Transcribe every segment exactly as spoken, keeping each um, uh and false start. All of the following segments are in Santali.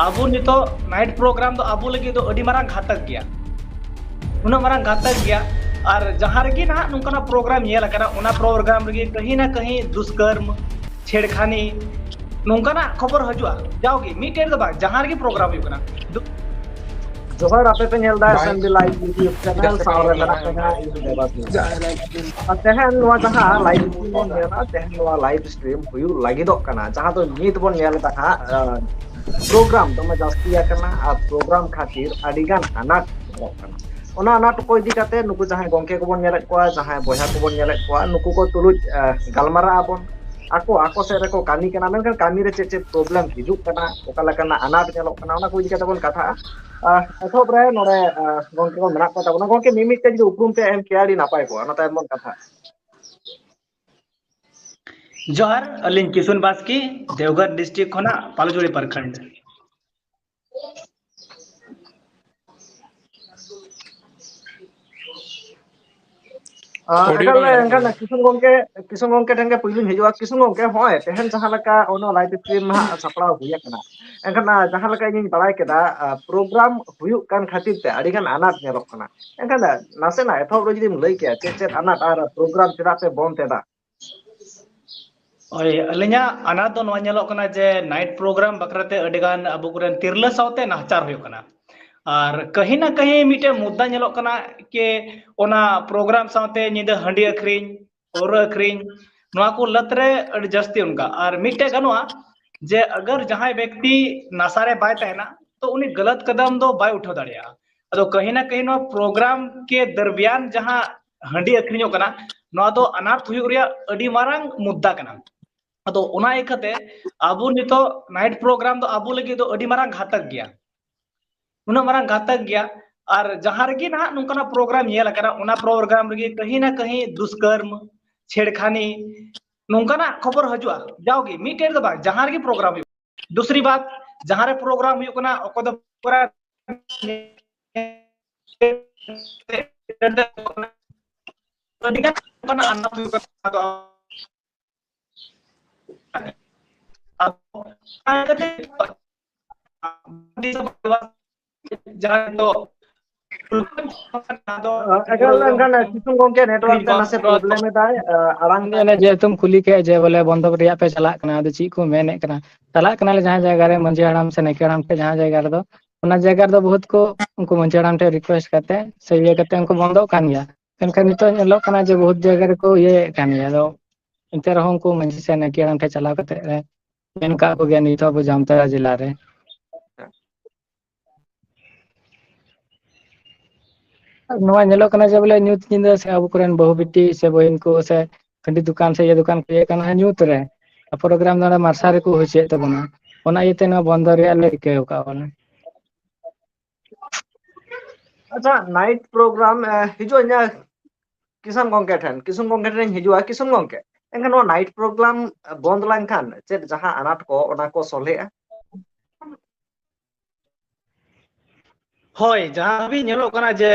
ᱟᱵᱚ ᱱᱤᱛᱚᱜ ᱱᱟᱭᱤᱴ ᱯᱨᱳᱜᱨᱟᱢ ᱫᱚ ᱟᱵᱚ ᱞᱟᱹᱜᱤᱫ ᱫᱚ ᱟᱹᱰᱤ ᱢᱟᱨᱟᱝ ᱜᱷᱟᱛᱟᱠ ᱜᱮᱭᱟ, ᱩᱱᱟᱹᱜ ᱢᱟᱨᱟᱝ ᱜᱷᱟᱛᱟᱠ ᱜᱮᱭᱟ᱾ ᱟᱨ ᱡᱟᱦᱟᱸ ᱨᱮᱜᱮ ᱱᱟᱦᱟᱜ ᱱᱚᱝᱠᱟᱱᱟᱜ ᱯᱨᱳᱜᱨᱟᱢ ᱧᱮᱞ ᱟᱠᱟᱱᱟ, ᱚᱱᱟ ᱯᱨᱳᱜᱨᱟᱢ ᱨᱮᱜᱮ ᱠᱟᱹᱦᱤ ᱱᱟ ᱠᱟᱹᱦᱤ ᱫᱩᱥᱠᱚᱨᱢ, ᱪᱷᱮᱲᱠᱷᱟᱱᱤ, ᱱᱚᱝᱠᱟᱱᱟᱜ ᱠᱷᱚᱵᱚᱨ ᱦᱤᱡᱩᱜᱼᱟ᱾ ᱡᱟᱣᱜᱮ ᱢᱤᱫᱴᱮᱱ ᱫᱚ ᱵᱟᱝ, ᱡᱟᱦᱟᱸ ᱨᱮᱜᱮ ᱯᱨᱳᱜᱨᱟᱢ ᱦᱩᱭᱩᱜ ᱠᱟᱱᱟ᱾ ᱡᱚᱦᱟᱨ, ᱟᱯᱮ ᱯᱮ ᱧᱮᱞ ᱮᱫᱟ S M B live YouTube channel ᱥᱟᱶ ᱨᱮ ᱢᱮᱱᱟᱜ ᱯᱮᱭᱟ ᱤᱧ ᱫᱮᱵᱟᱥᱤᱥ᱾ ᱟᱨ ᱛᱮᱦᱮᱧ ᱱᱚᱣᱟ ᱡᱟᱦᱟᱸ ᱞᱟᱭᱤᱵᱷ ᱥᱴᱨᱤᱢ ᱵᱚᱱ ᱧᱮᱞᱟ, ᱛᱮᱦᱮᱧ ᱱᱚᱣᱟ ᱞᱟᱭᱤᱵᱷ ᱥᱴᱨᱤᱢ ᱦᱩᱭᱩᱜ ᱞᱟᱹᱜᱤᱫᱚᱜ ᱠᱟᱱᱟ, ᱡᱟᱦᱟᱸ ᱫᱚ ᱱᱤᱛ ᱵᱚᱱ ᱧᱮᱞ ᱮᱫᱟ ᱦᱟᱸᱜ, ᱯᱨᱳᱜᱨᱟᱢ ᱫᱚᱢᱮ ᱡᱟᱹᱥᱛᱤ ᱟᱠᱟᱱᱟ ᱟᱨ ᱯᱨᱳᱜᱨᱟᱢ ᱠᱷᱟᱹᱛᱤᱨ ᱟᱹᱰᱤ ᱜᱟᱱ ᱟᱱᱟᱴ ᱧᱮᱞᱚᱜ ᱠᱟᱱᱟ᱾ ᱚᱱᱟ ᱟᱱᱟᱴ ᱠᱚ ᱤᱫᱤ ᱠᱟᱛᱮ ᱱᱩᱠᱩ ᱡᱟᱦᱟᱸᱭ ᱜᱚᱝᱠᱮ ᱠᱚᱵᱚᱱ ᱧᱮᱞᱮᱫ ᱠᱚᱣᱟ, ᱡᱟᱦᱟᱸᱭ ᱵᱚᱭᱦᱟ ᱠᱚᱵᱚᱱ ᱧᱮᱞᱮᱫ ᱠᱚᱣᱟ, ᱱᱩᱠᱩ ᱠᱚ ᱛᱩᱞᱩᱡ ᱜᱟᱞᱢᱟᱨᱟᱜ ᱟᱵᱚᱱ᱾ ᱟᱠᱚ ᱟᱠᱚ ᱥᱮᱫ ᱨᱮᱠᱚ ᱠᱟᱹᱢᱤ ᱠᱟᱱᱟ, ᱢᱮᱱᱠᱷᱟᱱ ᱠᱟᱹᱢᱤ ᱨᱮ ᱪᱮᱫ ᱪᱮᱫ ᱯᱨᱚᱵᱞᱮᱢ ᱦᱤᱡᱩᱜ ᱠᱟᱱᱟ, ᱚᱠᱟ ᱞᱮᱠᱟᱱᱟᱜ ᱟᱱᱟᱴ ᱧᱮᱞᱚᱜ ᱠᱟᱱᱟ, ᱚᱱᱟ ᱠᱚ ᱤᱫᱤ ᱠᱟᱛᱮ ᱵᱚᱱ ᱠᱟᱛᱷᱟᱜᱼᱟ᱾ ᱮᱛᱚᱦᱚᱵ ᱨᱮ ᱱᱚᱰᱮ ᱜᱚᱝᱠᱮ ᱠᱚ ᱢᱮᱱᱟᱜ ᱠᱚ ᱛᱟᱵᱚᱱᱟ᱾ ᱜᱚᱝᱠᱮ, ᱢᱤᱢᱤᱫᱴᱮᱱ ᱡᱩᱫᱤ ᱩᱯᱨᱩᱢ ᱯᱮ ᱮᱢ ᱠᱮᱭᱟ, ᱟᱹᱰᱤ ᱱᱟᱯᱟᱭ ᱠᱚᱜᱼᱟ, ᱚᱱᱟ ᱛᱟᱭᱚᱢ ᱵᱚᱱ ᱠᱟᱛᱷᱟᱜᱼᱟ᱾ ᱡᱚᱦᱟᱨ, ᱟᱹᱞᱤᱧ ᱠᱤᱥᱩᱱ ᱵᱟᱥᱠᱮ, ᱫᱮᱣᱜᱷᱚᱨ ᱰᱤᱥᱴᱨᱤᱠᱴ ᱠᱷᱚᱱᱟᱜ ᱯᱟᱞᱩᱡᱩᱲᱤ ᱯᱨᱚᱠᱷᱚᱸᱰ᱾ ᱮᱱᱠᱷᱟᱱ ᱠᱤᱥᱩᱱ ᱜᱚᱝᱠᱮ, ᱠᱤᱥᱩᱱ ᱜᱚᱝᱠᱮ ᱴᱷᱮᱱ ᱜᱮ ᱯᱩᱭᱞᱩᱧ ᱦᱤᱡᱩᱜᱼᱟ᱾ ᱠᱤᱥᱩᱱ ᱜᱚᱝᱠᱮ, ᱦᱚᱸᱜᱼᱚᱭ ᱛᱮᱦᱮᱧ ᱡᱟᱦᱟᱸ ᱞᱮᱠᱟ ᱚᱱᱟ ᱞᱟᱭᱤᱵᱷ ᱥᱴᱨᱤᱢ ᱦᱟᱸᱜ ᱥᱟᱯᱲᱟᱣ ᱦᱩᱭ ᱟᱠᱟᱱᱟ, ᱮᱱᱠᱷᱟᱱ ᱡᱟᱦᱟᱸ ᱞᱮᱠᱟ ᱤᱧᱤᱧ ᱵᱟᱲᱟᱭ ᱠᱮᱫᱟ, ᱯᱨᱳᱜᱨᱟᱢ ᱦᱩᱭᱩᱜ ᱠᱟᱱ ᱠᱷᱟᱹᱛᱤᱨ ᱛᱮ ᱟᱹᱰᱤ ᱜᱟᱱ ᱟᱱᱟᱴ ᱧᱮᱞᱚᱜ ᱠᱟᱱᱟ᱾ ᱮᱱᱠᱷᱟᱱ ᱱᱟᱥᱮᱱᱟᱜ ᱮᱛᱚᱦᱚᱵ ᱨᱮ ᱡᱩᱫᱤᱢ ᱞᱟᱹᱭ ᱠᱮᱭᱟ, ᱪᱮᱫ ᱪᱮᱫ ᱟᱱᱟᱴ ᱟᱨ ᱯᱨᱳᱜᱨᱟᱢ ᱪᱮᱫᱟᱜ ᱯᱮ ᱵᱚᱱᱫ ᱮᱫᱟ? ᱦᱳᱭ, ᱟᱹᱞᱤᱧᱟᱜ ᱟᱱᱟᱴ ᱫᱚ ᱱᱚᱣᱟ ᱧᱮᱞᱚᱜ ᱠᱟᱱᱟ ᱡᱮ ᱱᱟᱭᱤᱴ ᱯᱨᱳᱜᱨᱟᱢ ᱵᱟᱠᱷᱨᱟ ᱛᱮ ᱟᱹᱰᱤ ᱜᱟᱱ ᱟᱵᱚ ᱠᱚᱨᱮᱱ ᱛᱤᱨᱞᱟᱹ ᱥᱟᱶᱛᱮ ᱱᱟᱦᱟᱪᱟᱨ ᱦᱩᱭᱩᱜ ᱠᱟᱱᱟ᱾ ᱟᱨ ᱠᱟᱹᱦᱤ ᱱᱟ ᱠᱟᱹᱦᱤ ᱢᱤᱫᱴᱮᱱ ᱢᱩᱫᱽᱫᱟ ᱧᱮᱞᱚᱜ ᱠᱟᱱᱟ ᱠᱤ ᱚᱱᱟ ᱯᱨᱳᱜᱨᱟᱢ ᱥᱟᱶᱛᱮ ᱧᱤᱫᱟᱹ ᱦᱟᱺᱰᱤ ᱟᱹᱠᱷᱨᱤᱧ, ᱯᱟᱹᱣᱨᱟᱹ ᱟᱹᱠᱷᱨᱤᱧ, ᱱᱚᱣᱟ ᱠᱚ ᱞᱟᱹᱛ ᱨᱮ ᱟᱹᱰᱤ ᱡᱟᱹᱥᱛᱤ ᱚᱱᱠᱟ᱾ ᱟᱨ ᱢᱤᱫᱴᱮᱡ ᱜᱟᱱᱚᱜᱼᱟ ᱡᱮ ᱟᱜᱟᱨ ᱡᱟᱦᱟᱸᱭ ᱵᱮᱠᱛᱤ ᱱᱟᱥᱟ ᱨᱮ ᱵᱟᱭ ᱛᱟᱦᱮᱱᱟ, ᱛᱚ ᱩᱱᱤ ᱜᱟᱞᱟᱛ ᱠᱟᱫᱟᱢ ᱫᱚ ᱵᱟᱭ ᱩᱴᱷᱟᱹᱣ ᱫᱟᱲᱮᱭᱟᱜᱼᱟ᱾ ᱟᱫᱚ ᱠᱟᱹᱦᱤ ᱱᱟ ᱠᱟᱹᱦᱤ ᱱᱚᱣᱟ ᱯᱨᱳᱜᱨᱟᱢ ᱠᱮ ᱫᱚᱨᱢᱤᱭᱟᱱ ᱡᱟᱦᱟᱸ ᱦᱟᱺᱰᱤ ᱟᱹᱠᱷᱨᱤᱧᱚᱜ ᱠᱟᱱᱟ, ᱱᱚᱣᱟ ᱫᱚ ᱟᱱᱟᱴ ᱦᱩᱭᱩᱜ ᱨᱮᱭᱟᱜ ᱟᱹᱰᱤ ᱢᱟᱨᱟᱝ ᱢᱩᱫᱽᱫᱟ ᱠᱟᱱᱟ᱾ ᱟᱫᱚ ᱚᱱᱟ ᱤᱭᱠᱷᱟᱹᱛᱮ ᱟᱵᱚ ᱱᱤᱛᱚᱜ ᱱᱟᱭᱤᱴ ᱯᱨᱳᱜᱨᱟᱢ ᱫᱚ ᱟᱵᱚ ᱞᱟᱹᱜᱤᱫ ᱫᱚ ᱟᱹᱰᱤ ᱢᱟᱨᱟᱝ ᱜᱷᱟᱛᱟᱠ ᱜᱮᱭᱟ, ᱩᱱᱟᱹᱜ ᱢᱟᱨᱟᱝ ᱜᱷᱟᱛᱟᱠ ᱜᱮᱭᱟ᱾ ᱟᱨ ᱡᱟᱦᱟᱸ ᱨᱮᱜᱮ ᱱᱟᱦᱟᱜ ᱱᱚᱝᱠᱟᱱᱟᱜ ᱯᱨᱳᱜᱨᱟᱢ ᱧᱮᱞ ᱟᱠᱟᱱᱟ, ᱚᱱᱟ ᱯᱨᱳᱜᱨᱟᱢ ᱨᱮᱜᱮ ᱠᱟᱹᱦᱤ ᱱᱟ ᱠᱟᱹᱦᱤ ᱫᱩᱥᱠᱚᱨᱢ, ᱪᱷᱮᱲᱠᱷᱟᱱᱤ, ᱱᱚᱝᱠᱟᱱᱟᱜ ᱠᱷᱚᱵᱚᱨ ᱦᱤᱡᱩᱜᱼᱟ᱾ ᱡᱟᱣᱜᱮ ᱢᱤᱫᱴᱮᱱ ᱫᱚ ᱵᱟᱝ, ᱡᱟᱦᱟᱸ ᱨᱮᱜᱮ ᱯᱨᱳᱜᱨᱟᱢ ᱦᱩᱭᱩᱜᱼᱟ᱾ ᱫᱩᱥᱨᱤ ᱵᱟᱛ, ᱡᱟᱦᱟᱸ ᱨᱮ ᱯᱨᱳᱜᱨᱟᱢ ᱦᱩᱭᱩᱜ ᱠᱟᱱᱟ, ᱚᱠᱚᱭ ᱫᱚ ᱯᱨᱳᱜᱨᱟᱢ ᱟᱹᱰᱤ ᱜᱟᱱ ᱚᱱᱠᱟᱱᱟᱜ ᱟᱱᱟᱴ ᱦᱩᱭᱩᱜ ᱠᱟᱱᱟ᱾ ᱟᱫᱚ ᱚᱱᱟ ᱠᱷᱟᱹᱛᱤᱨ ᱡᱟᱦᱟᱸ ᱫᱚ ᱮᱠᱟᱞ ᱮᱱᱠᱷᱟᱱ ᱠᱤᱥᱩᱱ ᱜᱚᱝᱠᱮ ᱱᱮᱴᱣᱟᱨᱠ ᱛᱮ ᱱᱟᱥᱮ ᱯᱨᱚᱵᱞᱮᱢ ᱮᱫᱟᱭ᱾ ᱟᱲᱟᱝ ᱮᱱᱮ ᱡᱮᱦᱮᱛᱩᱢ ᱠᱩᱞᱤ ᱠᱮᱫ ᱡᱮ ᱵᱚᱞᱮ ᱵᱚᱱᱫᱚᱠ ᱨᱮᱭᱟᱜ ᱯᱮ ᱪᱟᱞᱟᱜ ᱠᱟᱱᱟ, ᱟᱫᱚ ᱪᱮᱫ ᱠᱚ ᱢᱮᱱᱮᱫ ᱠᱟᱱᱟ? ᱪᱟᱞᱟᱜ ᱠᱟᱱᱟᱞᱮ ᱡᱟᱦᱟᱸ ᱡᱟᱭᱜᱟ ᱨᱮ ᱢᱟᱹᱡᱷᱤ ᱦᱟᱲᱟᱢ ᱥᱮ ᱱᱟᱭᱠᱮ ᱦᱟᱲᱟᱢ ᱴᱷᱮᱱ ᱡᱟᱦᱟᱸ ᱡᱟᱭᱜᱟ ᱨᱮᱫᱚ, ᱚᱱᱟ ᱡᱟᱭᱜᱟ ᱨᱮᱫᱚ ᱵᱚᱦᱩᱛ ᱠᱚ ᱩᱱᱠᱩ ᱢᱟᱹᱡᱷᱤ ᱦᱟᱲᱟᱢ ᱴᱷᱮᱱ ᱨᱤᱠᱩᱭᱮᱥᱴ ᱠᱟᱛᱮ ᱥᱮ ᱤᱭᱟᱹ ᱠᱟᱛᱮ ᱩᱱᱠᱩ ᱵᱚᱱᱫᱚᱜ ᱠᱟᱱ ᱜᱮᱭᱟ᱾ ᱢᱮᱱᱠᱷᱟᱱ ᱱᱤᱛᱚᱜ ᱧᱮᱞᱚᱜ ᱠᱟᱱᱟ ᱡᱮ ᱵᱚᱦᱩᱛ ᱡᱟᱭᱜᱟ ᱨᱮᱠᱚ ᱤᱭᱟᱹᱭᱮᱫ ᱠᱟᱱ ᱜᱮᱭᱟ᱾ ᱟᱫᱚ ᱮᱱᱛᱮ ᱨᱮᱦᱚᱸ ᱩᱱᱠᱩ ᱢᱟᱹᱡᱷᱤ ᱥᱮ ᱱᱟᱭᱠᱮ ᱦᱟᱲᱟᱢ ᱴᱷᱮᱱ ᱪᱟᱞᱟᱣ ᱠᱟᱛᱮ ᱢᱮᱱ ᱠᱟᱜ ᱠᱚᱜᱮᱭᱟ ᱱᱤᱛ ᱦᱚᱸ ᱟᱵᱚ ᱡᱟᱢᱛᱟᱲᱟ ᱡᱮᱞᱟ ᱨᱮ᱾ ᱱᱚᱣᱟ ᱧᱮᱞᱚᱜ ᱠᱟᱱᱟ ᱡᱮ ᱵᱚᱞᱮ ᱧᱩᱛ ᱧᱤᱫᱟᱹ ᱥᱮ ᱟᱵᱚ ᱠᱚᱨᱮᱱ ᱵᱟᱹᱦᱩ ᱵᱤᱴᱤ ᱥᱮ ᱵᱚᱦᱤᱱ ᱠᱚ ᱥᱮ ᱦᱟᱺᱰᱤ ᱫᱚᱠᱟᱱ ᱥᱮ ᱤᱭᱟᱹ ᱫᱚᱠᱟᱱ ᱠᱚ ᱤᱭᱟᱹ ᱠᱟᱱᱟ ᱧᱩᱛ ᱨᱮ, ᱯᱨᱳᱜᱨᱟᱢ ᱫᱚ ᱚᱸᱰᱮ ᱢᱟᱨᱥᱟᱞ ᱨᱮᱠᱚ ᱦᱩᱭ ᱦᱚᱪᱚᱭᱮᱫ ᱛᱟᱵᱚᱱᱟ᱾ ᱚᱱᱟ ᱤᱭᱟᱹᱛᱮ ᱱᱚᱣᱟ ᱵᱚᱱᱫᱚ ᱨᱮᱭᱟᱜ ᱞᱮ ᱨᱤᱠᱟᱹ ᱟᱠᱟᱫ ᱵᱚᱞᱮ᱾ ᱟᱪᱪᱷᱟ, ᱱᱟᱭᱤᱴ ᱯᱨᱳᱜᱨᱟᱢ ᱦᱤᱡᱩᱜ ᱤᱧ ᱠᱤᱥᱩᱱ ᱜᱚᱝᱠᱮ ᱴᱷᱮᱱ, ᱠᱤᱥᱩᱱ ᱜᱚᱝᱠᱮ ᱴᱷᱮᱱ ᱤᱧ ᱦᱤᱡᱩᱜᱼᱟ᱾ ᱠᱤᱥᱩᱱ ᱜᱚᱝᱠᱮ, ᱮᱱᱠᱷᱟᱱ ᱱᱚᱣᱟ ᱱᱟᱭᱤᱴ ᱯᱨᱳᱜᱨᱟᱢ ᱵᱚᱱᱫ ᱞᱮᱱᱠᱷᱟᱱ ᱪᱮᱫ ᱡᱟᱦᱟᱸ ᱟᱱᱟᱴ ᱠᱚ ᱚᱱᱟ ᱠᱚ ᱥᱚᱞᱦᱮᱜᱼᱟ? ᱦᱳᱭ, ᱡᱟᱦᱟᱸ ᱦᱟᱹᱵᱤᱡ ᱧᱮᱞᱚᱜ ᱠᱟᱱᱟ ᱡᱮ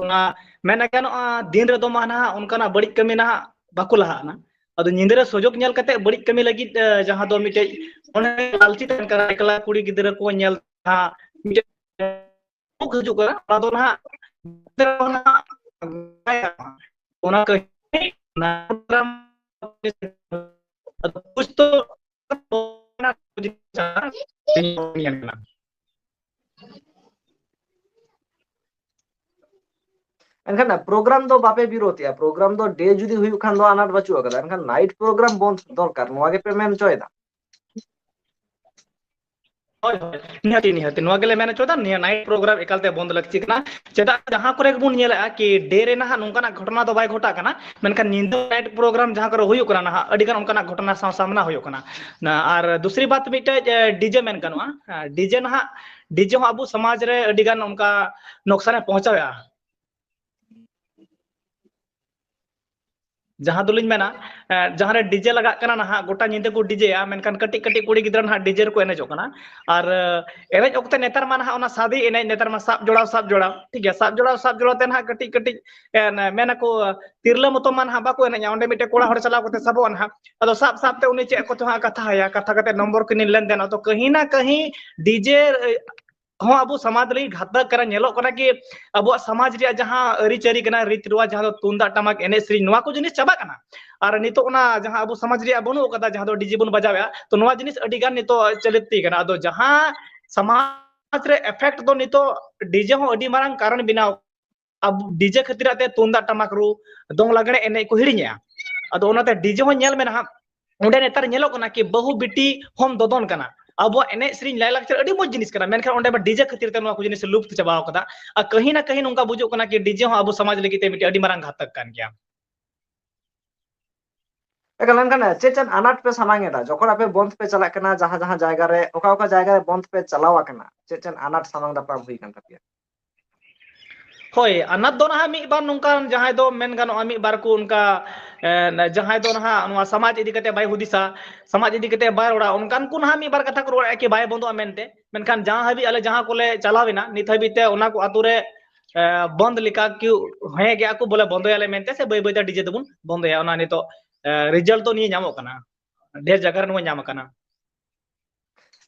ᱚᱱᱟ ᱢᱮᱱ ᱜᱟᱱᱚᱜᱼᱟ ᱫᱤᱱ ᱨᱮᱫᱚ ᱢᱟ ᱱᱟᱦᱟᱜ ᱚᱱᱠᱟᱱᱟᱜ ᱵᱟᱹᱲᱤᱡ ᱠᱟᱹᱢᱤ ᱱᱟᱦᱟᱜ ᱵᱟᱠᱚ ᱞᱟᱦᱟᱜ ᱠᱟᱱᱟ᱾ ᱟᱫᱚ ᱧᱤᱫᱟᱹ ᱨᱮ ᱥᱩᱡᱳᱜᱽ ᱧᱮᱞ ᱠᱟᱛᱮ ᱵᱟᱹᱲᱤᱡ ᱠᱟᱹᱢᱤ ᱞᱟᱹᱜᱤᱫ ᱡᱟᱦᱟᱸ ᱫᱚ ᱢᱤᱫᱴᱮᱡ ᱚᱱᱮ ᱞᱟᱞᱪᱤ ᱛᱟᱦᱮᱱ ᱠᱟᱱᱟ, ᱮᱠᱞᱟ ᱠᱩᱲᱤ ᱜᱤᱫᱽᱨᱟᱹ ᱠᱚ ᱧᱮᱞ ᱢᱤᱫᱴᱮᱡ ᱦᱤᱡᱩᱜ ᱠᱟᱱᱟ, ᱚᱱᱟ ᱫᱚ ᱱᱟᱦᱟᱜ ᱚᱱᱟ ᱠᱟᱹᱦᱱᱤ ᱟᱫᱚ ᱠᱩᱪ ᱛᱚ ᱮᱱᱠᱷᱟᱱ ᱯᱨᱳᱜᱨᱟᱢ ᱫᱚ ᱵᱟᱯᱮ ᱵᱤᱨᱳᱫᱷᱮᱜᱼᱟ? ᱯᱨᱳᱜᱨᱟᱢ ᱫᱚ ᱰᱮ ᱡᱩᱫᱤ ᱦᱩᱭᱩᱜ ᱠᱷᱟᱱ ᱫᱚ ᱟᱱᱟᱴ ᱵᱟᱹᱪᱩᱜ ᱟᱠᱟᱫᱟ, ᱮᱱᱠᱷᱟᱱ ᱱᱟᱭᱤᱴ ᱯᱨᱳᱜᱨᱟᱢ ᱵᱚᱱᱫ ᱫᱚᱨᱠᱟᱨ, ᱱᱚᱣᱟ ᱜᱮᱯᱮ ᱢᱮᱱ ᱦᱚᱪᱚᱭᱮᱫᱟ? ᱦᱳᱭ ᱦᱳᱭ, ᱱᱤᱦᱟᱹᱛᱤ ᱱᱤᱦᱟᱹᱛᱤ ᱱᱚᱣᱟ ᱜᱮᱞᱮ ᱢᱮᱱ ᱦᱚᱪᱚᱭᱮᱫᱟ, ᱱᱤᱭᱟᱹ ᱱᱟᱭᱤᱴ ᱯᱨᱳᱜᱨᱟᱢ ᱮᱠᱟᱞᱛᱮ ᱵᱚᱱᱫ ᱞᱟᱹᱠᱛᱤ ᱠᱟᱱᱟ᱾ ᱪᱮᱫᱟᱜ ᱡᱟᱦᱟᱸ ᱠᱚᱨᱮ ᱜᱮᱵᱚᱱ ᱧᱮᱞᱮᱫᱼᱟ ᱠᱤ ᱰᱮ ᱨᱮ ᱱᱟᱦᱟᱜ ᱱᱚᱝᱠᱟᱱᱟᱜ ᱜᱷᱚᱴᱚᱱᱟ ᱫᱚ ᱵᱟᱭ ᱜᱷᱚᱴᱟᱜ ᱠᱟᱱᱟ, ᱢᱮᱱᱠᱷᱟᱱ ᱧᱤᱫᱟᱹ ᱱᱟᱭᱤᱴ ᱯᱨᱳᱜᱨᱟᱢ ᱡᱟᱦᱟᱸ ᱠᱚᱨᱮ ᱦᱩᱭᱩᱜ ᱠᱟᱱᱟ ᱱᱟᱦᱟᱜ ᱟᱹᱰᱤᱜᱟᱱ ᱚᱱᱠᱟᱱᱟᱜ ᱜᱷᱚᱴᱚᱱᱟ ᱥᱟᱶ ᱥᱟᱢᱱᱟ ᱦᱩᱭᱩᱜ ᱠᱟᱱᱟ᱾ ᱟᱨ ᱫᱩᱥᱨᱤ ᱵᱟᱛ ᱢᱤᱫᱴᱮᱡ ᱰᱤᱡᱮ ᱢᱮᱱ ᱜᱟᱱᱚᱜᱼᱟ, ᱰᱤᱡᱮ ᱱᱟᱦᱟᱜ ᱰᱤᱡᱮ ᱦᱚᱸ ᱟᱵᱚ ᱥᱚᱢᱟᱡᱽ ᱨᱮ ᱟᱹᱰᱤᱜᱟᱱ ᱚᱱᱠᱟ ᱱᱚᱠᱥᱟᱱᱮ ᱯᱚᱦᱚᱸᱪᱟᱣᱮᱫᱼᱟ᱾ ᱡᱟᱦᱟᱸ ᱫᱚᱞᱤᱧ ᱢᱮᱱᱟ, ᱮ, ᱡᱟᱦᱟᱸ ᱨᱮ ᱰᱤᱡᱮ ᱞᱟᱜᱟᱜ ᱠᱟᱱᱟ ᱱᱟᱦᱟᱜ, ᱜᱚᱴᱟ ᱧᱤᱫᱟᱹ ᱠᱚ ᱰᱤᱡᱮᱭᱟ, ᱢᱮᱱᱠᱷᱟᱱ ᱠᱟᱹᱴᱤᱡ ᱠᱟᱹᱴᱤᱡ ᱠᱩᱲᱤ ᱜᱤᱫᱽᱨᱟᱹ ᱱᱟᱦᱟᱜ ᱰᱤᱡᱮ ᱨᱮᱠᱚ ᱮᱱᱮᱡᱚᱜ ᱠᱟᱱᱟ᱾ ᱟᱨ, ᱮ, ᱮᱱᱮᱡ ᱚᱠᱛᱮ ᱱᱮᱛᱟᱨ ᱢᱟ ᱱᱟᱦᱟᱜ ᱚᱱᱟ ᱥᱟᱫᱤ ᱮᱱᱮᱡ, ᱱᱮᱛᱟᱨ ᱢᱟ ᱥᱟᱵ ᱡᱚᱲᱟᱣ, ᱥᱟᱵ ᱡᱚᱲᱟᱣ, ᱴᱷᱤᱠ ᱜᱮᱭᱟ, ᱥᱟᱵ ᱡᱚᱲᱟᱣ, ᱥᱟᱵ ᱡᱚᱲᱟᱣ ᱛᱮ ᱱᱟᱦᱟᱜ ᱠᱟᱹᱴᱤᱡ ᱠᱟᱹᱴᱤᱡ, ᱮ, ᱢᱮᱱᱟᱠᱚ, ᱛᱤᱨᱞᱟᱹ ᱢᱚᱛᱚ ᱢᱟ ᱱᱟᱦᱟᱜ ᱵᱟᱠᱚ ᱮᱱᱮᱡᱼᱟ, ᱚᱸᱰᱮ ᱢᱤᱫᱴᱮᱡ ᱠᱚᱲᱟ ᱦᱚᱲ ᱪᱟᱞᱟᱣ ᱠᱟᱛᱮ ᱥᱟᱵᱚᱜᱼᱟ ᱱᱟᱦᱟᱜ, ᱟᱫᱚ ᱥᱟᱵ ᱥᱟᱵ ᱛᱮ ᱩᱱᱤ ᱪᱮᱫ ᱠᱚᱪᱚ ᱦᱟᱸᱜ ᱠᱟᱛᱷᱟ ᱟᱭᱟ, ᱠᱟᱛᱷᱟ ᱠᱟᱛᱮ ᱱᱚᱢᱵᱚᱨ ᱠᱤᱱᱤ ᱞᱮᱱᱫᱮᱱ, ᱟᱫᱚ ᱠᱟᱹᱦᱤ ᱱᱟ ᱠᱟᱹᱦᱤ ᱰᱤᱡᱮ ᱦᱚᱸ ᱟᱵᱚ ᱥᱚᱢᱟᱡᱽ ᱞᱟᱹᱜᱤᱫ ᱜᱷᱟᱛᱟᱠ ᱠᱟᱱᱟ᱾ ᱧᱮᱞᱚᱜ ᱠᱟᱱᱟ ᱠᱤ ᱟᱵᱚᱣᱟᱜ ᱥᱚᱢᱟᱡᱽ ᱨᱮᱭᱟᱜ ᱡᱟᱦᱟᱸ ᱟᱹᱨᱤᱪᱟᱹᱞᱤ ᱠᱟᱱᱟ, ᱨᱤᱛ ᱨᱮᱣᱟᱡᱽ, ᱡᱟᱦᱟᱸ ᱫᱚ ᱛᱩᱢᱫᱟᱜ ᱴᱟᱢᱟᱠ ᱮᱱᱮᱡ ᱥᱮᱨᱮᱧ, ᱱᱚᱣᱟ ᱠᱚ ᱡᱤᱱᱤᱥ ᱪᱟᱵᱟᱜ ᱠᱟᱱᱟ᱾ ᱟᱨ ᱱᱤᱛᱚᱜ ᱚᱱᱟ ᱡᱟᱦᱟᱸ ᱟᱵᱚ ᱥᱚᱢᱟᱡᱽ ᱨᱮᱭᱟᱜ ᱵᱟᱹᱱᱩᱜ ᱟᱠᱟᱫᱟ, ᱡᱟᱦᱟᱸ ᱫᱚ ᱰᱤᱡᱮ ᱵᱚᱱ ᱵᱟᱡᱟᱣᱮᱫᱼᱟ, ᱛᱚ ᱱᱚᱣᱟ ᱡᱤᱱᱤᱥ ᱟᱹᱰᱤ ᱜᱟᱱ ᱱᱤᱛᱚᱜ ᱪᱟᱹᱞᱩᱜ ᱠᱟᱱᱟ᱾ ᱟᱫᱚ ᱡᱟᱦᱟᱸ ᱥᱚᱢᱟᱡᱽ ᱨᱮ ᱮᱯᱷᱮᱠᱴ ᱫᱚ ᱱᱤᱛᱚᱜ ᱰᱤᱡᱮ ᱦᱚᱸ ᱟᱹᱰᱤ ᱢᱟᱨᱟᱝ ᱠᱟᱨᱚᱱ ᱵᱮᱱᱟᱣ, ᱟᱵᱚ ᱰᱤᱡᱮ ᱠᱷᱟᱹᱛᱤᱨ ᱛᱮ ᱛᱩᱢᱫᱟᱜ ᱴᱟᱢᱟᱠ ᱨᱩ, ᱫᱚᱝ ᱞᱟᱜᱽᱲᱮ ᱮᱱᱮᱡ ᱠᱚ ᱦᱤᱲᱤᱧᱮᱜᱼᱟ᱾ ᱟᱫᱚ ᱚᱱᱟᱛᱮ ᱰᱤᱡᱮ ᱦᱚᱸ ᱧᱮᱞ ᱢᱮ ᱱᱟᱦᱟᱜ, ᱚᱸᱰᱮ ᱱᱮᱛᱟᱨ ᱧᱮᱞᱚᱜ ᱠᱟᱱᱟ ᱠᱤ ᱵᱟᱹᱦᱩ ᱵᱤᱴᱤ ᱦᱚᱸᱢ ᱫᱚᱫᱚᱱ ᱠᱟᱱᱟ᱾ ᱟᱵᱚᱣᱟᱜ ᱮᱱᱮᱡ ᱥᱮᱨᱮᱧ ᱞᱟᱭᱞᱟᱠᱪᱟᱨ ᱟᱹᱰᱤ ᱢᱚᱡᱽ ᱡᱤᱱᱤᱥ ᱠᱟᱱᱟ, ᱢᱮᱱᱠᱷᱟᱱ ᱚᱸᱰᱮ ᱢᱟ ᱰᱤᱡᱮ ᱠᱷᱟᱹᱛᱤᱨ ᱛᱮ ᱱᱚᱣᱟ ᱠᱚ ᱡᱤᱱᱤᱥ ᱞᱩᱯᱛ ᱪᱟᱵᱟᱣ ᱠᱟᱫᱟ᱾ ᱟᱨ ᱠᱟᱹᱦᱤ ᱱᱟ ᱠᱟᱹᱦᱤ ᱱᱚᱝᱠᱟ ᱵᱩᱡᱩᱜ ᱠᱟᱱᱟ ᱠᱤ ᱰᱤᱡᱮ ᱦᱚᱸ ᱟᱵᱚ ᱥᱚᱢᱟᱡᱽ ᱞᱟᱹᱜᱤᱫ ᱛᱮ ᱢᱤᱫᱴᱮᱱ ᱟᱹᱰᱤ ᱢᱟᱨᱟᱝ ᱜᱷᱟᱛᱚᱠ ᱠᱟᱱ ᱜᱮᱭᱟ᱾ ᱮᱠᱟᱞ, ᱮᱱᱠᱷᱟᱱ ᱪᱮᱫ ᱪᱮᱫ ᱟᱱᱟᱴ ᱯᱮ ᱥᱟᱢᱟᱝ ᱮᱫᱟ ᱡᱚᱠᱷᱚᱱ ᱟᱯᱮ ᱵᱚᱱᱫᱷ ᱯᱮ ᱪᱟᱞᱟᱜ ᱠᱟᱱᱟ? ᱡᱟᱦᱟᱸ ᱡᱟᱦᱟᱸ ᱡᱟᱭᱜᱟ ᱨᱮ, ᱚᱠᱟ ᱚᱠᱟ ᱡᱟᱭᱜᱟ ᱨᱮ ᱵᱚᱱᱫᱷ ᱯᱮ ᱪᱟᱞᱟᱣ ᱟᱠᱟᱱᱟ, ᱪᱮᱫ ᱪᱮᱫ ᱟᱱᱟᱴ ᱥᱟᱢᱟᱝ ᱫᱟᱯᱨᱟᱢ ᱦᱩᱭ ᱟᱠᱟᱱ ᱛᱟᱯᱮᱭᱟ? ᱦᱳᱭ, ᱟᱱᱟᱴ ᱫᱚ ᱱᱟᱦᱟᱜ ᱢᱤᱫ ᱵᱟᱨ ᱱᱚᱝᱠᱟᱱ ᱡᱟᱦᱟᱸᱭ ᱫᱚ ᱢᱮᱱ ᱜᱟᱱᱚᱜᱼᱟ, ᱢᱤᱫ ᱵᱟᱨ ᱠᱚ ᱚᱱᱠᱟ, ᱮ, ᱡᱟᱦᱟᱸᱭ ᱫᱚ ᱱᱟᱦᱟᱜ ᱱᱚᱣᱟ ᱥᱚᱢᱟᱡᱽ ᱤᱫᱤ ᱠᱟᱛᱮ ᱵᱟᱭ ᱦᱩᱫᱤᱥᱟ, ᱥᱚᱢᱟᱡᱽ ᱤᱫᱤ ᱠᱟᱛᱮ ᱵᱟᱭ ᱨᱚᱲᱟ, ᱚᱱᱠᱟᱱ ᱠᱚ ᱱᱟᱦᱟᱜ ᱢᱤᱫ ᱵᱟᱨ ᱠᱟᱛᱷᱟ ᱠᱚ ᱨᱚᱲᱮᱫᱼᱟ ᱠᱤ ᱵᱟᱭ ᱵᱚᱱᱫᱚᱜᱼᱟ ᱢᱮᱱᱛᱮ᱾ ᱢᱮᱱᱠᱷᱟᱱ ᱡᱟᱦᱟᱸ ᱦᱟᱹᱵᱤᱡ ᱟᱞᱮ ᱡᱟᱦᱟᱸ ᱠᱚᱞᱮ ᱪᱟᱞᱟᱣ ᱮᱱᱟ, ᱱᱤᱛ ᱦᱟᱹᱵᱤᱡ ᱛᱮ ᱚᱱᱟ ᱠᱚ ᱟᱛᱳ ᱨᱮ, ᱮ, ᱵᱚᱱᱫ ᱞᱮᱠᱟ ᱠᱚ ᱦᱮᱸ ᱜᱮᱭᱟ ᱠᱚ, ᱵᱚᱞᱮ ᱵᱚᱱᱫᱚᱭᱟᱞᱮ ᱢᱮᱱᱛᱮ, ᱥᱮ ᱵᱟᱹᱭ ᱵᱟᱹᱭ ᱛᱮ ᱰᱤᱡᱮ ᱫᱚᱵᱚᱱ ᱵᱚᱱᱫᱚᱭᱟ᱾ ᱚᱱᱟ ᱱᱤᱛᱚᱜ, ᱮ, ᱨᱮᱡᱟᱞᱴ ᱫᱚ ᱱᱤᱭᱟᱹ ᱧᱟᱢᱚᱜ ᱠᱟᱱᱟ, ᱰᱷᱮᱨ ᱡᱟᱭᱜᱟ ᱨᱮ ᱱᱚᱣᱟ ᱧᱟᱢ ᱟᱠᱟᱱᱟ᱾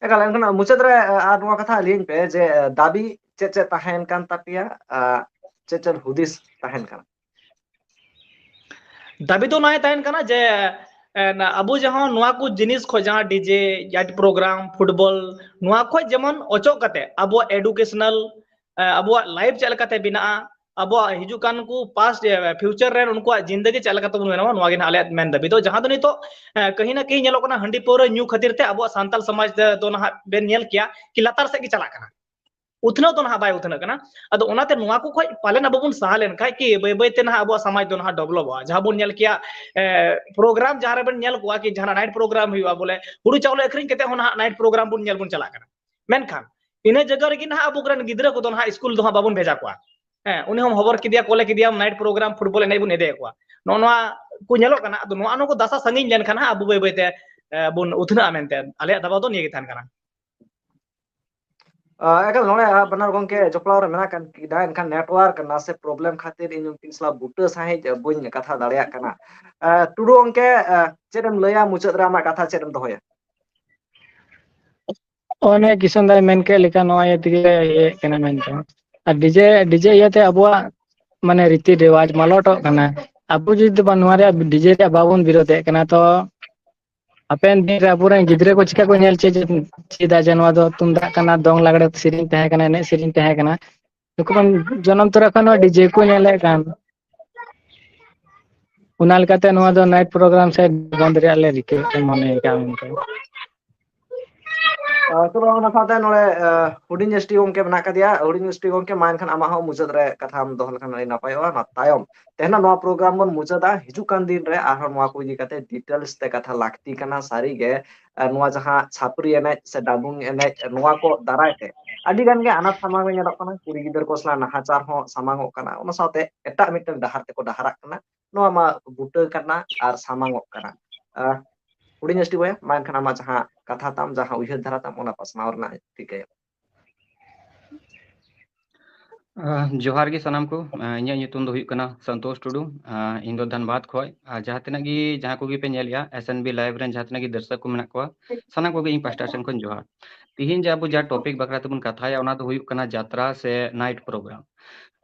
ᱮᱠᱟᱞ, ᱮᱱᱠᱷᱟᱱ ᱢᱩᱪᱟᱹᱫ ᱨᱮ, ᱮ, ᱟᱨ ᱱᱚᱣᱟ ᱠᱟᱛᱷᱟ ᱞᱟᱹᱭᱟᱹᱧ ᱯᱮ ᱡᱮ, ᱮ, ᱫᱟᱹᱵᱤ ᱪᱮᱫ ᱪᱮᱫ ᱛᱟᱦᱮᱸᱱ ᱠᱟᱱ ᱛᱟᱯᱮᱭᱟ, ᱟᱨ ᱪᱮᱫ ᱪᱮᱫ ᱦᱩᱫᱤᱥ ᱛᱟᱦᱮᱸᱱ ᱠᱟᱱᱟ? ᱫᱟᱹᱵᱤ ᱫᱚ ᱱᱚᱣᱟ ᱛᱟᱦᱮᱸᱱ ᱠᱟᱱᱟ ᱡᱮ, ᱮ, ᱟᱵᱚ ᱡᱟᱦᱟᱸ ᱱᱚᱣᱟ ᱠᱚ ᱡᱤᱱᱤᱥ ᱠᱷᱚᱱ, ᱡᱟᱦᱟᱸ ᱰᱤᱡᱮ, ᱡᱟᱴ ᱯᱨᱳᱜᱨᱟᱢ, ᱯᱷᱩᱴᱵᱚᱞ, ᱱᱚᱣᱟ ᱠᱷᱚᱱ ᱡᱮᱢᱚᱱ ᱚᱪᱚᱜ ᱠᱟᱛᱮ ᱟᱵᱚᱣᱟᱜ ᱮᱰᱩᱠᱮᱥᱚᱱᱟᱞ, ᱮ, ᱟᱵᱚᱣᱟᱜ ᱞᱟᱭᱤᱯᱷ ᱪᱮᱫ ᱞᱮᱠᱟᱛᱮ ᱵᱮᱱᱟᱜᱼᱟ, ᱟᱵᱚᱣᱟᱜ ᱦᱤᱡᱩᱜ ᱠᱟᱱ ᱠᱚ ᱯᱟᱥᱴ, ᱮ, ᱯᱷᱤᱭᱩᱪᱟᱨ ᱨᱮᱱ ᱩᱱᱠᱩᱣᱟᱜ ᱡᱤᱱᱫᱮᱜᱤ ᱪᱮᱫ ᱞᱮᱠᱟᱛᱮ ᱵᱚᱱ ᱵᱮᱱᱟᱣᱟ, ᱱᱚᱣᱟ ᱜᱮ ᱱᱟᱦᱟᱜ ᱟᱞᱮᱭᱟᱜ ᱢᱮᱱ ᱫᱟᱹᱵᱤ ᱫᱚ᱾ ᱡᱟᱦᱟᱸ ᱫᱚ ᱱᱤᱛᱚᱜ, ᱮ, ᱠᱟᱹᱦᱤ ᱱᱟ ᱠᱟᱹᱦᱤ ᱧᱮᱞᱚᱜ ᱠᱟᱱᱟ, ᱦᱟᱺᱰᱤ ᱯᱟᱹᱣᱨᱟᱹ ᱧᱩ ᱠᱷᱟᱹᱛᱤᱨ ᱛᱮ ᱟᱵᱚᱣᱟᱜ ᱥᱟᱱᱛᱟᱞ ᱥᱚᱢᱟᱡᱽ ᱫᱚ, ᱫᱚ ᱱᱟᱦᱟᱜ ᱵᱮᱱ ᱧᱮᱞ ᱠᱮᱭᱟ ᱠᱤ ᱞᱟᱛᱟᱨ ᱥᱮᱫ ᱜᱮ ᱪᱟᱞᱟᱜ ᱠᱟᱱᱟ, ᱩᱛᱱᱟᱹᱣ ᱫᱚ ᱱᱟᱦᱟᱜ ᱵᱟᱭ ᱩᱛᱱᱟᱹᱜ ᱠᱟᱱᱟ᱾ ᱟᱫᱚ ᱚᱱᱟᱛᱮ ᱱᱚᱣᱟ ᱠᱚ ᱠᱷᱚᱡ ᱯᱟᱞᱮᱱ ᱟᱵᱚ ᱵᱚᱱ ᱥᱟᱦᱟ ᱞᱮᱱᱠᱷᱟᱡ ᱠᱤ ᱵᱟᱹᱭ ᱵᱟᱹᱭ ᱛᱮ ᱱᱟᱦᱟᱜ ᱟᱵᱚᱣᱟᱜ ᱥᱚᱢᱟᱡᱽ ᱫᱚ ᱱᱟᱦᱟᱜ ᱰᱮᱵᱷᱞᱚᱯᱚᱜᱼᱟ᱾ ᱡᱟᱦᱟᱸ ᱵᱚᱱ ᱧᱮᱞ ᱠᱮᱭᱟ, ᱮ, ᱯᱨᱳᱜᱨᱟᱢ ᱡᱟᱦᱟᱸ ᱨᱮᱵᱮᱱ ᱧᱮᱞ ᱠᱚᱣᱟ ᱠᱤ ᱡᱟᱦᱟᱱᱟᱜ ᱱᱟᱭᱤᱴ ᱯᱨᱳᱜᱨᱟᱢ ᱦᱩᱭᱩᱜᱼᱟ, ᱵᱚᱞᱮ ᱦᱩᱲᱩ ᱪᱟᱣᱞᱮ ᱟᱹᱠᱷᱨᱤᱧ ᱠᱟᱛᱮ ᱦᱚᱸ ᱱᱟᱦᱟᱜ ᱱᱟᱭᱤᱴ ᱯᱨᱳᱜᱨᱟᱢ ᱵᱚᱱ ᱧᱮᱞ ᱵᱚᱱ ᱪᱟᱞᱟᱜ ᱠᱟᱱᱟ᱾ ᱢᱮᱱᱠᱷᱟᱱ ᱤᱱᱟᱹ ᱡᱟᱭᱜᱟ ᱨᱮᱜᱮ ᱱᱟᱦᱟᱜ ᱟᱵᱚ ᱠᱚᱨᱮᱱ ᱜᱤᱫᱽᱨᱟᱹ ᱠᱚᱫᱚ ᱱᱟᱦᱟᱜ ᱥᱠᱩᱞ ᱫᱚ ᱦᱟᱸᱜ ᱵᱟᱵᱚᱱ ᱵᱷᱮᱡᱟ ᱠᱚᱣᱟ᱾ ᱦᱮᱸ, ᱩᱱᱤ ᱦᱚᱸᱢ ᱦᱚᱵᱚᱨ ᱠᱮᱫᱮᱭᱟ, ᱠᱚᱞᱮ ᱠᱮᱫᱮᱭᱟᱢ, ᱱᱟᱭᱤᱴ ᱯᱨᱳᱜᱨᱟᱢ, ᱯᱷᱩᱴᱵᱚᱞ ᱮᱱᱮᱡ ᱵᱚᱱ ᱤᱫᱤᱭᱮᱫ ᱠᱚᱣᱟ᱾ ᱱᱚᱜᱼᱚ ᱱᱚᱣᱟ ᱠᱚ ᱧᱮᱞᱚᱜ ᱠᱟᱱᱟ᱾ ᱟᱫᱚ ᱱᱚᱣᱟ ᱱᱩᱠᱩ ᱫᱟᱥᱟ ᱥᱟᱺᱜᱤᱧ ᱞᱮᱱᱠᱷᱟᱱ ᱦᱟᱸᱜ ᱟᱵᱚ ᱵᱟᱹᱭ ᱵᱟᱹᱭᱛᱮ, ᱮ, ᱵᱚᱱ ᱩᱛᱱᱟᱹᱜᱼᱟ ᱢᱮᱱᱛᱮ ᱟᱞᱮᱭᱟᱜ ᱫᱟᱵᱟᱣ ᱫᱚ ᱱᱤᱭᱟᱹ ᱜᱮ ᱛᱟᱦᱮᱱ ᱠᱟᱱᱟ᱾ ᱟᱸ, ᱮᱠᱟᱞ ᱱᱚᱰᱮ, ᱟᱸ, ᱵᱟᱱᱟᱨ ᱜᱚᱝᱠᱮ ᱡᱚᱯᱲᱟᱣ ᱨᱮ ᱢᱮᱱᱟᱜ ᱠᱟᱱ ᱠᱤᱱᱟ, ᱮᱱᱠᱷᱟᱱ network ᱱᱟᱥᱮ problem ᱠᱷᱟᱹᱛᱤᱨ ᱤᱧ ᱩᱱᱠᱤᱱ ᱥᱟᱞᱟᱜ ᱵᱩᱴᱟᱹ ᱥᱟᱺᱦᱤᱡ ᱵᱟᱹᱧ ᱠᱟᱛᱷᱟ ᱫᱟᱲᱮᱭᱟᱜ ᱠᱟᱱᱟ᱾ ᱟᱸ, ᱴᱩᱰᱩ ᱜᱚᱝᱠᱮ, ᱟᱸ, ᱪᱮᱫ ᱮᱢ ᱞᱟᱹᱭᱟ? ᱢᱩᱪᱟᱹᱫ ᱨᱮ ᱟᱢᱟᱜ ᱠᱟᱛᱷᱟ ᱪᱮᱫ ᱮᱢ ᱫᱚᱦᱚᱭᱟ? ᱚᱱᱮ ᱠᱤᱥᱩᱱ ᱫᱟᱭ ᱢᱮᱱ ᱠᱮᱫ ᱞᱮᱠᱟ, ᱱᱚᱣᱟ ᱤᱭᱟᱹ ᱛᱮᱜᱮ ᱤᱭᱟᱹᱜ ᱠᱟᱱᱟ ᱢᱮᱱᱛᱮ᱾ ᱟᱨ DJ, DJ ᱤᱭᱟᱹᱛᱮ ᱟᱵᱚᱣᱟᱜ ᱢᱟᱱᱮ ᱨᱤᱛᱤ ᱨᱮᱣᱟᱡᱽ ᱢᱟᱞᱚᱴᱚᱜ ᱠᱟᱱᱟ᱾ ᱟᱵᱚ ᱡᱩᱫᱤ ᱵᱟ-, ᱱᱚᱣᱟ ᱨᱮᱭᱟᱜ DJ ᱨᱮᱭᱟᱜ ᱵᱟᱵᱚᱱ ᱵᱤᱨᱳᱫᱷᱮᱫ ᱠᱟᱱᱟ, ᱛᱚ ᱦᱟᱯᱮᱱ ᱫᱤᱱ ᱨᱮ ᱟᱵᱚᱨᱮᱱ ᱜᱤᱫᱽᱨᱟᱹ ᱠᱚ ᱪᱤᱠᱟ ᱠᱚ ᱧᱮᱞ ᱪᱮᱫ, ᱪᱮᱫᱟ ᱡᱮ ᱱᱚᱣᱟ ᱫᱚ ᱛᱩᱢᱫᱟᱜ ᱠᱟᱱᱟ, ᱫᱚᱝ ᱞᱟᱜᱽᱲᱮ ᱥᱮᱨᱮᱧ ᱛᱟᱦᱮᱸ ᱠᱟᱱᱟ, ᱮᱱᱮᱡ ᱥᱮᱨᱮᱧ ᱛᱟᱦᱮᱸ ᱠᱟᱱᱟ? ᱱᱩᱠᱩ ᱢᱟ ᱡᱚᱱᱚᱢ ᱛᱚᱨᱟ ᱠᱷᱚᱱ ᱦᱚᱸ DJ ᱠᱚ ᱧᱮᱞᱮᱫ ᱠᱟᱱ᱾ ᱚᱱᱟ ᱞᱮᱠᱟᱛᱮ ᱱᱚᱣᱟ ᱫᱚ night program ᱥᱮ ᱵᱚᱱᱫ ᱨᱮᱭᱟᱜ ᱞᱮ ᱨᱤᱠᱟᱹ ᱢᱚᱱᱮ ᱠᱟᱜ ᱢᱮᱱᱛᱮ᱾ ᱟᱨ ᱛᱚᱵᱮ ᱚᱱᱟ ᱥᱟᱶᱛᱮ ᱱᱚᱰᱮ, ᱟᱸ, ᱦᱩᱰᱤᱧ ST ᱜᱚᱝᱠᱮ ᱢᱮᱱᱟᱜ ᱠᱟᱫᱮᱭᱟ᱾ ᱦᱩᱰᱤᱧ ST ᱜᱚᱝᱠᱮ, ᱢᱟ ᱮᱱᱠᱷᱟᱱ ᱟᱢᱟᱜ ᱦᱚᱸ ᱢᱩᱪᱟᱹᱫ ᱨᱮ ᱠᱟᱛᱷᱟᱢ ᱫᱚᱦᱚ ᱞᱮᱠᱷᱟᱱ ᱟᱹᱰᱤ ᱱᱟᱯᱟᱭᱚᱜᱼᱟ᱾ ᱚᱱᱟ ᱛᱟᱭᱚᱢ ᱛᱮᱦᱮᱧᱟᱜ ᱱᱚᱣᱟ program ᱵᱚᱱ ᱢᱩᱪᱟᱹᱫᱟ᱾ ᱦᱤᱡᱩᱜ ᱠᱟᱱ ᱫᱤᱱ ᱨᱮ ᱟᱨᱦᱚᱸ ᱱᱚᱣᱟ ᱠᱚ ᱤᱫᱤ ᱠᱟᱛᱮ details ᱛᱮ ᱠᱟᱛᱷᱟ ᱞᱟᱹᱠᱛᱤ ᱠᱟᱱᱟ᱾ ᱥᱟᱹᱨᱤᱜᱮ, ᱟᱨ ᱱᱚᱣᱟ ᱡᱟᱦᱟᱸ ᱪᱷᱟᱹᱯᱨᱤ ᱮᱱᱮᱡ ᱥᱮ ᱰᱟᱵᱩᱝ ᱮᱱᱮᱡ, ᱱᱚᱣᱟ ᱠᱚ ᱫᱟᱨᱟᱭ ᱛᱮ ᱟᱹᱰᱤ ᱜᱟᱱ ᱜᱮ ᱟᱱᱟᱴ ᱥᱟᱢᱟᱝ ᱨᱮ ᱧᱮᱞᱚᱜ ᱠᱟᱱᱟ᱾ ᱠᱩᱲᱤ ᱜᱤᱫᱟᱹᱨ ᱠᱚ ᱥᱟᱞᱟᱜ ᱱᱟᱦᱟᱪᱟᱨ ᱦᱚᱸ ᱥᱟᱢᱟᱝᱚᱜ ᱠᱟᱱᱟ, ᱚᱱᱟ ᱥᱟᱶᱛᱮ ᱮᱴᱟᱜ ᱢᱤᱫᱴᱟᱝ ᱰᱟᱦᱟᱨ ᱛᱮᱠᱚ ᱰᱟᱦᱟᱨᱟᱜ ᱠᱟᱱᱟ᱾ ᱱᱚᱣᱟ ᱢᱟ ᱵᱩᱴᱟᱹ ᱠᱟᱱᱟ ᱟᱨ ᱥᱟᱢᱟᱝᱚᱜ ᱠᱟᱱᱟ᱾ ᱟᱨ ᱦᱩᱰᱤᱧ ST ᱵᱚᱭᱦᱟ, ᱢᱟ ᱮᱱᱠᱷᱟᱱ ᱟᱢᱟᱜ ᱡᱟᱦᱟᱸ ᱠᱟᱛᱷᱟ ᱛᱟᱢ, ᱡᱟᱦᱟᱸ ᱩᱭᱦᱟᱹᱨ ᱫᱷᱟᱨᱟ ᱛᱟᱢ, ᱚᱱᱟ ᱯᱟᱥᱱᱟᱣ ᱨᱮᱱᱟᱜ ᱨᱤᱠᱟᱹᱭᱟ᱾ ᱟᱦ, ᱡᱚᱦᱟᱨ ᱜᱮ ᱥᱟᱱᱟᱢ ᱠᱚ᱾ ᱟᱦ, ᱤᱧᱟᱹᱜ ᱧᱩᱛᱩᱢ ᱫᱚ ᱦᱩᱭᱩᱜ ᱠᱟᱱᱟ ᱥᱚᱱᱛᱳᱥ ᱴᱩᱰᱩ᱾ ᱟᱦ, ᱤᱧ ᱫᱚ ᱫᱷᱟᱱᱵᱟᱫᱽ ᱠᱷᱚᱡ᱾ ᱟᱨ ᱡᱟᱦᱟᱸ ᱛᱤᱱᱟᱹᱜ ᱜᱮ, ᱡᱟᱦᱟᱸ ᱠᱚᱜᱮ ᱯᱮ ᱧᱮᱞᱮᱜᱼᱟ, SNB live ᱨᱮᱱ ᱡᱟᱦᱟᱸ ᱛᱤᱱᱟᱹᱜ ᱜᱮ ᱫᱟᱨᱥᱚᱠ ᱠᱚ ᱢᱮᱱᱟᱜ ᱠᱚᱣᱟ, ᱥᱟᱱᱟᱢ ᱠᱚᱜᱮ ᱤᱧ ᱯᱟᱦᱴᱟ ᱥᱮᱱ ᱠᱷᱚᱱ ᱡᱚᱦᱟᱨ᱾ ᱛᱤᱦᱤᱧ ᱡᱮ ᱟᱵᱚ ᱡᱟ topic ᱵᱟᱠᱷᱨᱟ ᱛᱮᱵᱚᱱ ᱠᱟᱛᱷᱟᱭᱟ, ᱚᱱᱟ ᱫᱚ ᱦᱩᱭᱩᱜ ᱠᱟᱱᱟ ᱡᱟᱛᱨᱟ ᱥᱮ night program᱾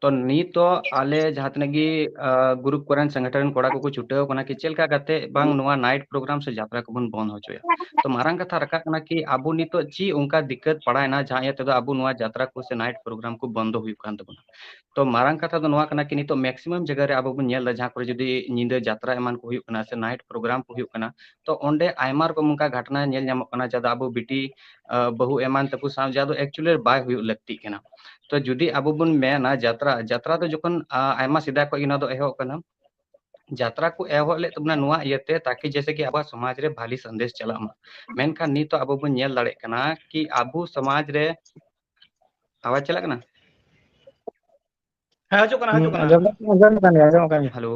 ᱛᱚ ᱱᱤᱛᱚᱜ ᱟᱞᱮ ᱡᱟᱦᱟᱸ ᱛᱤᱱᱟᱹᱜ ᱜᱮ, ᱟᱦ, group ᱠᱚᱨᱮᱱ ᱥᱚᱝᱜᱚᱴᱷᱚᱱ ᱨᱮᱱ ᱠᱚᱲᱟ ᱠᱚᱠᱚ ᱪᱷᱩᱴᱟᱹᱣ ᱠᱟᱱᱟ ᱠᱤ ᱪᱮᱫ ᱞᱮᱠᱟ ᱠᱟᱛᱮ ᱵᱟᱝ ᱱᱚᱣᱟ night program ᱥᱮ ᱡᱟᱛᱨᱟ ᱠᱚᱵᱚᱱ ᱵᱚᱱᱫ ᱦᱚᱪᱚᱭᱟ᱾ ᱛᱚ ᱢᱟᱨᱟᱝ ᱠᱟᱛᱷᱟ ᱨᱟᱠᱟᱵ ᱠᱟᱱᱟ ᱠᱤ ᱟᱵᱚ ᱱᱤᱛᱚᱜ ᱪᱮᱫ ᱚᱱᱠᱟ ᱫᱤᱠᱠᱟᱛ ᱯᱟᱲᱟᱣᱮᱱᱟ ᱡᱟᱦᱟᱸ ᱤᱭᱟᱹ ᱛᱮᱫᱚ ᱟᱵᱚ ᱱᱚᱣᱟ ᱡᱟᱛᱨᱟ ᱠᱚ ᱥᱮ night program ᱠᱚ ᱵᱚᱱᱫᱚ ᱦᱩᱭᱩᱜ ᱠᱟᱱ ᱛᱟᱵᱚᱱᱟ᱾ ᱛᱚ ᱢᱟᱨᱟᱝ ᱠᱟᱛᱷᱟ ᱫᱚ ᱱᱚᱣᱟ ᱠᱟᱱᱟ ᱠᱤ ᱱᱤᱛᱚᱜ maximum ᱡᱟᱭᱜᱟ ᱨᱮ ᱟᱵᱚ ᱵᱚᱱ ᱧᱮᱞ ᱮᱫᱟ ᱡᱟᱦᱟᱸ ᱠᱚᱨᱮ ᱡᱩᱫᱤ ᱧᱤᱫᱟᱹ ᱡᱟᱛᱨᱟ ᱮᱢᱟᱱ ᱠᱚ ᱦᱩᱭᱩᱜ ᱠᱟᱱᱟ ᱥᱮ night program ᱠᱚ ᱦᱩᱭᱩᱜ ᱠᱟᱱᱟ, ᱛᱚ ᱚᱸᱰᱮ ᱟᱭᱢᱟ ᱨᱚᱠᱚᱢ ᱚᱱᱠᱟ ᱜᱷᱟᱴᱱᱟ ᱧᱮᱞ ᱧᱟᱢᱚᱜ ᱠᱟᱱᱟ ᱡᱟᱦᱟᱸ ᱫᱚ ᱟᱵᱚ ᱵᱤᱴᱤ, ᱟᱦ, ᱵᱟᱹᱦᱩ ᱮᱢᱟᱱ ᱛᱟᱠᱚ ᱥᱟᱶ ᱡᱟᱦᱟᱸ ᱫᱚ actually ᱵᱟᱭ ᱦᱩᱭᱩᱜ ᱞᱟᱹᱠᱛᱤᱜ ᱠᱟᱱᱟ᱾ ᱛᱚ ᱡᱩᱫᱤ ᱟᱵᱚ ᱵᱚᱱ ᱢᱮᱱᱟ ᱡᱟᱛᱨᱟ, ᱡᱟᱛᱨᱟ ᱫᱚ ᱡᱚᱠᱷᱚᱱ, ᱟᱦ, ᱟᱭᱢᱟ ᱥᱮᱫᱟᱭ ᱠᱷᱚᱱ ᱜᱮ ᱱᱚᱣᱟ ᱫᱚ ᱮᱦᱚᱵ ᱠᱟᱱᱟ, ᱡᱟᱛᱨᱟ ᱠᱚ ᱮᱦᱚᱵ ᱞᱮᱫ ᱛᱟᱵᱚᱱᱟ ᱱᱚᱣᱟ ᱤᱭᱟᱹᱛᱮ ᱛᱟᱠᱤ ᱡᱮᱭᱥᱮ ᱠᱤ ᱟᱵᱚᱣᱟᱜ ᱥᱚᱢᱟᱡᱽ ᱨᱮ ᱵᱷᱟᱞᱤ ᱥᱟᱸᱫᱮᱥ ᱪᱟᱞᱟᱜ ᱢᱟ᱾ ᱢᱮᱱᱠᱷᱟᱱ ᱱᱤᱛᱚᱜ ᱟᱵᱚ ᱵᱚᱱ ᱧᱮᱞ ᱫᱟᱲᱮᱭᱟᱜ ᱠᱟᱱᱟ ᱠᱤ ᱟᱵᱚ ᱥᱚᱢᱟᱡᱽ ᱨᱮ ᱟᱣᱟᱡ ᱪᱟᱞᱟᱜ ᱠᱟᱱᱟ? ᱦᱮᱸ, ᱦᱤᱡᱩᱜ ᱠᱟᱱᱟ, ᱦᱤᱡᱩᱜ ᱠᱟᱱᱟ᱾ ᱟᱸᱡᱚᱢᱚᱜ, ᱟᱸᱡᱚᱢᱚᱜ ᱠᱟᱱ ᱜᱮᱭᱟ, ᱟᱸᱡᱚᱢᱚᱜ ᱠᱟᱱ ᱜᱮᱭᱟ᱾ ᱦᱮᱞᱳ᱾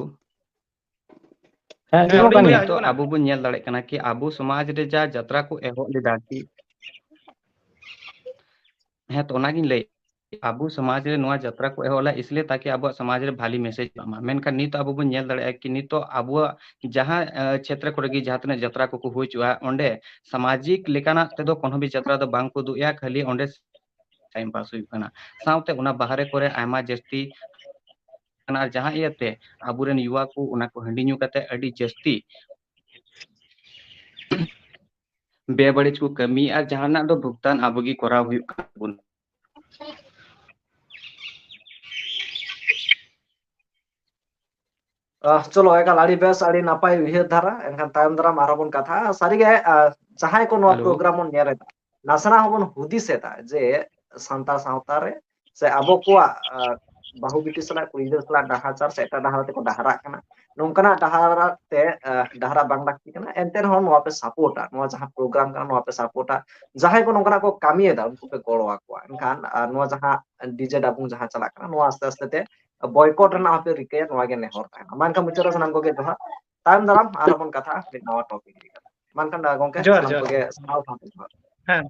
ᱦᱮᱸ, ᱟᱸᱡᱚᱢᱚᱜ ᱠᱟᱱ ᱜᱮᱭᱟ᱾ ᱱᱤᱛᱚᱜ ᱟᱵᱚ ᱵᱚᱱ ᱧᱮᱞ ᱫᱟᱲᱮᱭᱟᱜ ᱠᱟᱱᱟ ᱠᱤ ᱟᱵᱚ ᱥᱚᱢᱟᱡᱽ ᱨᱮ ᱡᱟ ᱡᱟᱛᱨᱟ ᱠᱚ ᱮᱦᱚᱵ ᱞᱮᱫᱟ ᱠᱤ, ᱦᱮᱸ, ᱛᱚ ᱚᱱᱟᱜᱤᱧ ᱞᱟᱹᱭ, ᱟᱵᱚ ᱥᱚᱢᱟᱡᱽ ᱨᱮ ᱱᱚᱣᱟ ᱡᱟᱛᱨᱟ ᱠᱚ ᱮᱦᱚᱵ ᱞᱮᱫᱟ ᱤᱥᱞᱤᱭᱮ ᱛᱟᱠᱤ ᱟᱵᱚᱣᱟᱜ ᱥᱚᱢᱟᱡᱽ ᱨᱮ ᱵᱷᱟᱞᱤ ᱢᱮᱥᱮᱡᱽ ᱪᱟᱞᱟᱜ ᱢᱟ, ᱢᱮᱱᱠᱷᱟᱱ ᱱᱤᱛᱚᱜ ᱟᱵᱚ ᱵᱚᱱ ᱧᱮᱞ ᱫᱟᱲᱮᱭᱟᱜᱼᱟ ᱠᱤ ᱱᱤᱛᱚᱜ ᱟᱵᱚᱣᱟᱜ ᱡᱟᱦᱟᱸ, ᱟᱸ, ᱪᱷᱮᱛᱨᱚ ᱠᱚᱨᱮ ᱜᱮ ᱡᱟᱦᱟᱸ ᱛᱤᱱᱟᱹᱜ ᱡᱟᱛᱨᱟ ᱠᱚᱠᱚ ᱦᱩᱭ ᱦᱚᱪᱚᱜᱼᱟ, ᱚᱸᱰᱮ ᱥᱟᱢᱟᱡᱤᱠ ᱞᱮᱠᱟᱱᱟᱜ ᱛᱮᱫᱚ ᱠᱳᱱᱳ ᱵᱤᱪ ᱡᱟᱛᱨᱟ ᱫᱚ ᱵᱟᱝ ᱠᱚ ᱩᱫᱩᱜ ᱮᱜᱼᱟ, ᱠᱷᱟᱹᱞᱤ ᱚᱸᱰᱮ ᱴᱟᱭᱤᱢ ᱯᱟᱥ ᱦᱩᱭᱩᱜ ᱠᱟᱱᱟ᱾ ᱥᱟᱶᱛᱮ ᱚᱱᱟ ᱵᱟᱦᱨᱮ ᱠᱚᱨᱮ ᱟᱭᱢᱟ ᱡᱟᱹᱥᱛᱤ ᱠᱟᱱᱟ, ᱟᱨ ᱡᱟᱦᱟᱸ ᱤᱭᱟᱹᱛᱮ ᱟᱵᱚᱨᱮᱱ ᱭᱩᱣᱟ ᱠᱚ ᱚᱱᱟ ᱠᱚ ᱦᱟᱺᱰᱤ ᱧᱩ ᱠᱟᱛᱮ ᱟᱹᱰᱤ ᱡᱟᱹᱥᱛᱤ ᱵᱮᱵᱟᱹᱲᱤᱡ ᱠᱚ ᱠᱟᱹᱢᱤᱭᱮᱫᱼᱟ, ᱡᱟᱦᱟᱸ ᱨᱮᱱᱟᱜ ᱫᱚ ᱵᱷᱩᱜᱽᱛᱟᱱ ᱟᱵᱚ ᱜᱮ ᱠᱚᱨᱟᱣ ᱦᱩᱭᱩᱜ ᱠᱟᱱ ᱛᱟᱵᱚᱱᱟ᱾ ᱟᱦ, ᱪᱚᱞᱚ, ᱮᱠᱟᱞ ᱟᱹᱰᱤ ᱵᱮᱥ, ᱟᱹᱰᱤ ᱱᱟᱯᱟᱭ ᱩᱭᱦᱟᱹᱨ ᱫᱷᱟᱨᱟ᱾ ᱮᱱᱠᱷᱟᱱ ᱛᱟᱭᱚᱢ ᱫᱟᱨᱟᱢ ᱟᱨᱦᱚᱸ ᱵᱚᱱ ᱠᱟᱛᱷᱟᱜᱼᱟ᱾ ᱥᱟᱹᱨᱤᱜᱮ, ᱟᱦ, ᱡᱟᱦᱟᱸᱭ ᱠᱚ ᱱᱚᱣᱟ ᱦᱮᱞᱳ᱾ ᱯᱨᱳᱜᱨᱟᱢ ᱵᱚᱱ ᱧᱮᱞ ᱮᱫᱟ, ᱱᱟᱥᱮᱱᱟᱜ ᱦᱚᱸᱵᱚᱱ ᱦᱩᱫᱤᱥ ᱮᱫᱟ ᱡᱮ ᱥᱟᱱᱛᱟᱲ ᱥᱟᱶᱛᱟ ᱨᱮ ᱥᱮ ᱟᱵᱚ ᱠᱚᱣᱟᱜ, ᱟᱦ, ᱵᱟᱹᱦᱩ ᱵᱤᱴᱤ ᱥᱟᱞᱟᱜ ᱠᱩᱲᱤ ᱜᱤᱫᱽᱨᱟᱹ ᱥᱟᱞᱟᱜ ᱰᱟᱦᱟᱪᱟᱨ ᱥᱮ ᱮᱴᱟᱜ ᱰᱟᱦᱟᱨ ᱛᱮᱠᱚ ᱰᱟᱦᱟᱨᱟᱜ ᱠᱟᱱᱟ, ᱱᱚᱝᱠᱟᱱᱟᱜ ᱰᱟᱦᱟᱨ ᱛᱮ, ᱟᱦ, ᱰᱟᱦᱟᱨᱟᱜ ᱵᱟᱝ ᱞᱟᱹᱠᱛᱤ ᱠᱟᱱᱟ᱾ ᱮᱱᱛᱮ ᱨᱮᱦᱚᱸ ᱱᱚᱣᱟ ᱯᱮ ᱥᱟᱯᱳᱨᱴᱟ, ᱱᱚᱣᱟ ᱡᱟᱦᱟᱸ ᱯᱨᱳᱜᱨᱟᱢ ᱠᱟᱱᱟ ᱱᱚᱣᱟ ᱯᱮ ᱥᱟᱯᱳᱨᱴᱟ, ᱡᱟᱦᱟᱸᱭ ᱠᱚ ᱱᱚᱝᱠᱟᱱᱟᱜ ᱠᱚ ᱠᱟᱹᱢᱤᱭᱮᱫᱟ ᱩᱱᱠᱩ ᱯᱮ ᱜᱚᱲᱚ ᱟᱠᱚᱣᱟ᱾ ᱮᱱᱠᱷᱟᱱ, ᱟᱦ, ᱱᱚᱣᱟ ᱡᱟᱦᱟᱸ ᱰᱤᱡᱮ ᱰᱟᱵᱩᱝ ᱡᱟᱦᱟᱸ ᱪᱟᱞᱟᱜ ᱠᱟᱱᱟ ᱱᱚᱣᱟ ᱟᱥᱛᱮ ᱟᱥᱛᱮ ᱛᱮ ᱵᱚᱭᱠᱚᱴ ᱨᱮᱱᱟᱜ ᱦᱚᱸᱯᱮ ᱨᱤᱠᱟᱹᱭᱟ, ᱱᱚᱣᱟ ᱜᱮ ᱱᱮᱦᱚᱨ ᱛᱟᱦᱮᱱᱟ᱾ ᱢᱟ ᱮᱱᱠᱷᱟᱱ ᱢᱩᱪᱟᱹᱫ ᱨᱮ ᱥᱟᱱᱟᱢ ᱠᱚᱜᱮ ᱡᱚᱦᱟᱨ᱾ ᱛᱟᱭᱚᱢ ᱫᱟᱨᱟᱢ ᱟᱨᱦᱚᱸ ᱵᱚᱱ ᱠᱟᱛᱷᱟᱜᱼᱟ ᱢᱤᱫ ᱱᱟᱣᱟ ᱴᱚᱯᱤᱠ ᱤᱫᱤ ᱠᱟᱛᱮ᱾ ᱢᱟ ᱮᱱᱠᱷᱟᱱ ᱜᱚᱝᱠᱮ ᱡᱚᱦᱟᱨ, ᱥᱟᱱᱟᱢ ᱡᱚᱦᱟᱨ᱾ ᱠᱚᱜᱮ ᱥᱟᱱᱟᱢ ᱥᱟᱶᱛᱮ ᱡᱚᱦᱟᱨ᱾